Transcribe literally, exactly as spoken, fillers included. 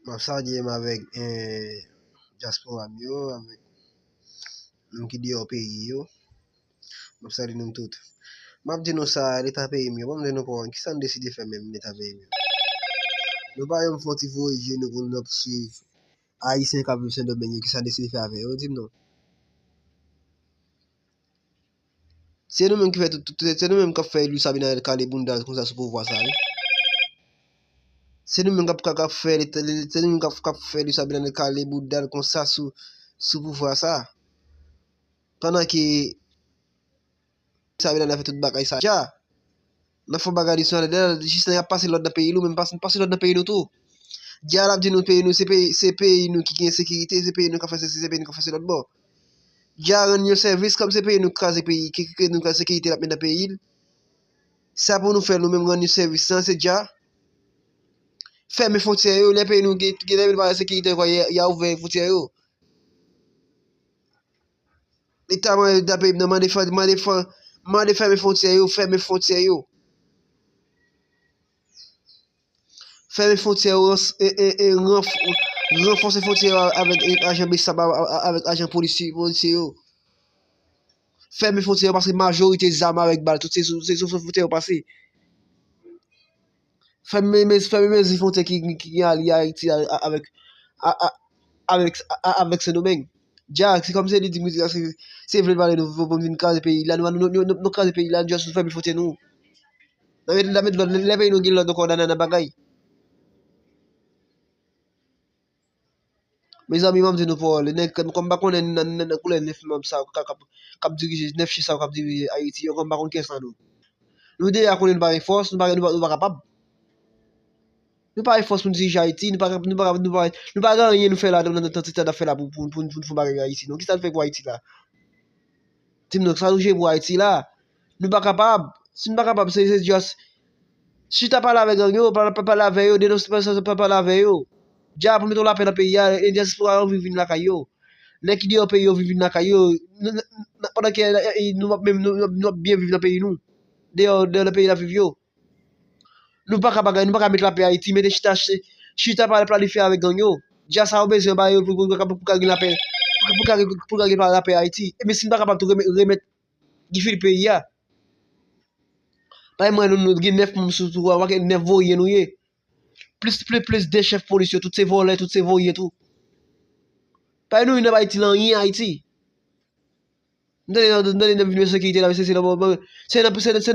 M ap salye m avèk, eh, dyaspora m yo, avèk moun ki deyò peyi yo. M ap salye nou tout. M ap di nou sa, leta peyi m yo, ban m di nou pawòl, kisa n deside fè menm leta peyi m yo? Nou pa janm fè yon ti voye je nou pou nou ap swiv Ayisyen k ap viv Sendomeng yo, kisa n deside fè avè yo? Di m non. Se nou menm ki fè tout, tout, se nou menm k ap fè Luis Abinader kale bounda l konsa sou pouvwa sa, wi. Se nou menm k ap, k ap, k ap fè, se nou menm k ap, k ap fè Luis Abinader kale bounda l konsa sou, sou pouvwa sa. Pandan ke Luis Abinader fè tout bagay sa dja. N ap fè yon bagay nasyonal, jis nan y ap pase lòd nan peyi nou, men pase, pase lòd nan peyi nou tou. Dja l ap di nou peyi nou, se peyi, se peyi nou ki gen sekirite, se peyi nou k ap fè sesi, se peyi nou k ap fè se lòt bò. Dja rann yo sèvis, kòm se peyi nou k kraze peyi, ki, ki, ki nou kraze sekirite l ap met nan peyi l. Sa pou nou fè nou menm rann yo sèvis lan, se dja fèmen fwontyè yo, lè peyi nou gen, gen lè peyi nou pa gen sekirite ankò, y a, y a ouvè fwontyè yo. Leta mande, leta peyi m nan mande fè, mande fè, mande fèmen fwontyè yo, fèmen fwontyè yo. Fèmen fwontyè yo, rans-, e, e, e, ranf-, ranfòse fwontyè yo avèk, e, ajan besap, a, a, avèk ajan polisye, polisye yo. Fèmen fwontyè yo, paske majorite zam avèk bal, tout se sou, se sou fwontyè yo pase. Fèmen, men, fèmen mezi fwontyè ki, ki, ki gen alye Ayiti a, a, avèk, a, a, avèk, a, a, avèk Sendomeng. Dja, se kòmsi li di, se, se vle pale nou, pou, pou vin kraze peyi la, nou, nou, nou, nou, nou kraze peyi la, nou just fèmen fwontyè nou. N a met, n a met lòd, lè peyi nou gen lòd ankò, n a, n a, n a bagay. Mezanmi, m ap di nou pawòl, nèg, kòm m pa konnen nan, nan, nan koulè nèf manm sa yo k ap, k ap, k ap dirije, nèf chif sa yo k ap dirije Ayiti yo, kòm m pa konn kiyès nan nou. Nou deja konnen nou pa gen fòs, nou pa, nou pa, nou pa kapab. Nou pa gen fòs pou nou dirije Ayiti, nou pa, nou pa, nou pa, nou pa gen anyen nou fè la, nan, nan, nan, nan, n ap fè la pou, pou, pou, pou nou fè yon bagay Ayiti, non. Kisa nou fè pou Ayiti la? Di m non, sa nou jwe pou Ayiti la? Nou pa kapab. Si nou pa kapab, se, se just chita pale avèk gang yo, pa, pa pale avè yo, denonse, pa, pa, pa pale avè yo. Dja pou mete yon lapè nan peyi a, e dyaspora yo vin, vin lakay yo. Nèg ki deyò peyi yo vin, vin lakay yo. N-, n-, n-, pandan ke, e, e, nou ap menm, nou, nou, nou ap byen viv nan peyi nou. Deyò, deyò nan peyi n ap viv yo. Nou pa ka bagay, nou pa ka met lapè Ayiti, mete chita, chi-, chita pale planifye avèk gang yo. Dja sa yo bezwen ba yo pou, pou, pou, pou ka gen lapè, pou, pou ka gen, pou ka gen lapè Ayiti. Ebyen si nou pa kapab tou remèt, remèt Guy Philippe peyi a. Bay mwen nou, nou gen nèf moun sou, sou, ou pa gen nèf voryen nou ye. Plis, plis, plis de chèf polis yo, tout se vòlè, tout se voryen tou. Bay nou youn nan Ayiti lan, anyen Ayiti. M tande, m tande nan vin sekirite la, mesye, se nan, se nan, se nan, se